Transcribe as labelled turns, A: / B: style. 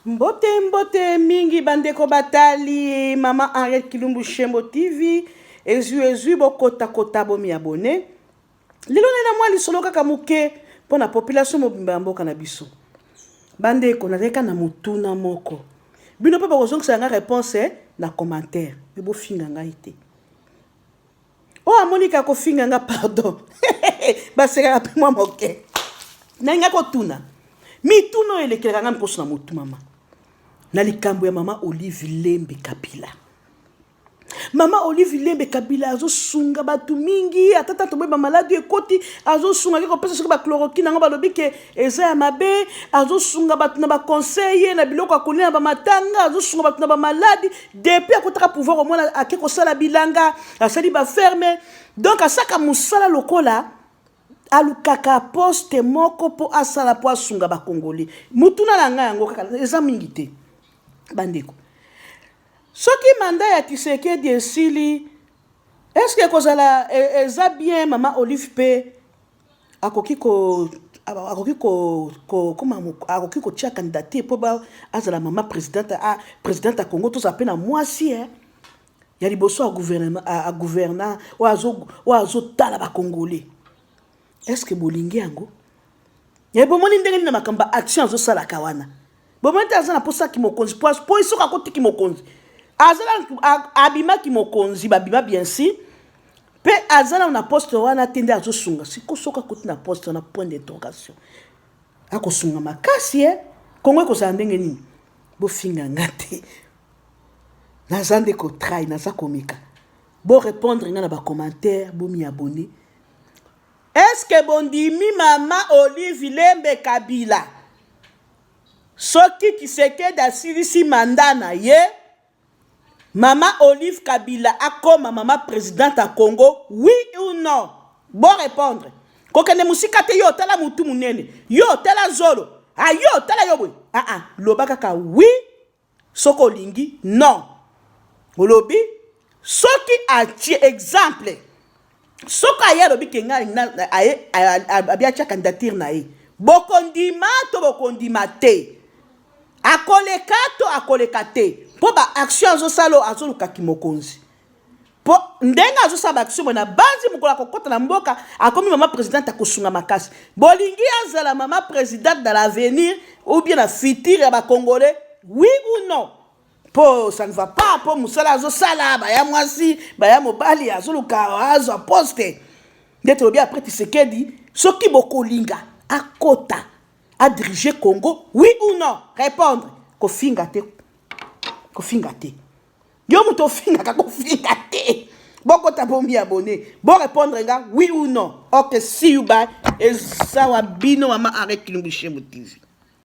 A: Mbote mbote mingi bandeko batali mama Henriette Kilumbu Shembo TV ezwi ezwi bokota kota bomi abonne lelo nena mwa lisolo kaka moke mpo na population mobimba ya mboka na biso. Bandeko, nazalaki kaka na motuna moko, bino mpe bokozongisela ngai reponse na commentaire, me bofinga ngai te. Oyo amoni kaka kofinga nga, pardon, basekaka mpe mwa moke. Nalinga kotuna mituna oyo elekelaka ngai mposo na motu mama na likambo ya mama Olive Lembe Kabila. Mama Olive Lembe Kabila azosunga bato mingi, ata tanto boye bamaladi ekoti, azosunga ke kopesa soki bachloroquine yango balobi ke eza ya mabe, azosunga bato na baconseil na biloko ya kolia na bamatanga, azosunga bato na bamaladi. Depuis akotaka pouvoir, omona ake kosala bilanga, asali baferme, donc asaka mosala lokola alukaka poste moko mpo asala mpo asunga bakongole. Motuna na ngai yango kaka eza mingi te bandeko. Soki mandat ya Tshisekedi esili, est-ce que ekozala eza bien mama Olive mpe akoki ko akoki ko ko koma akoki kotia candidature mpo ba azala mama présidente a présidente ya Congo, tozala mpe na mwasi ya liboso ya gouvernement a gouverna oyo azotala bakongolais? Est ce que bolingi yango? Bomoni ndenge nini na makambo ba action azosalaka wana? Bomoni te aza na mposa kimokonzi, po soki akotiki mokonzi, azala abimaki mokonzi, babima bien sûr, mpe aza nano na poste wana te nde azosunga. Siko soki akoti na poste wana, point d'interrogation, akosunga makasi e Kongo ekozala ndenge nini? Bofinga nga te, naza nde kotrai, naza komeka. Borépondre nga na bacommentaire, bomi abonner. Est-ce bondimi mama Olive Lembe Kabila, soki Tshisekedi asilisi mandat na ye, mama Olive Kabila akoma mama présidente ya Congo, oui ou non? Bo répondre, kokende mosika te. Yo tala mutu monene, yo tala zolo, ah, yo tala yo boye, ah, ah, loba kaka oui soki olingi, non olobi. Soki atie exemple, soki aye alobi ke ngai aye abi atia candidature na ye, bokondima to bokondima te? Akoleka to akoleka te? Mpo baaction azosala oyo azolukaki mokonzi, mpo ndenge azosala baaction boye na banzi, mokolo akokɔta na mboka, akomi mama présidente, akosunga makasi. Bolingi azala mama présidente dans l'avenir ou bien na futur ya bacongolais, oui ou non? Mpo ça ne va pas, mpo mosala azosala, baya mwasi, baya mobali, azoluka azwa poste. Nde tolobi après Tshisekedi, soki bokolinga akota adirige Congo, oui ou non? Répondre, kofinga te, kofinga te. Yo moto ofingaka, kofinga te. Bokota, bomi abonner, borépondre nga oui ou non. Ok, see you, bye. Eza wa bino mama Henriette Kilumbu Shembo TV.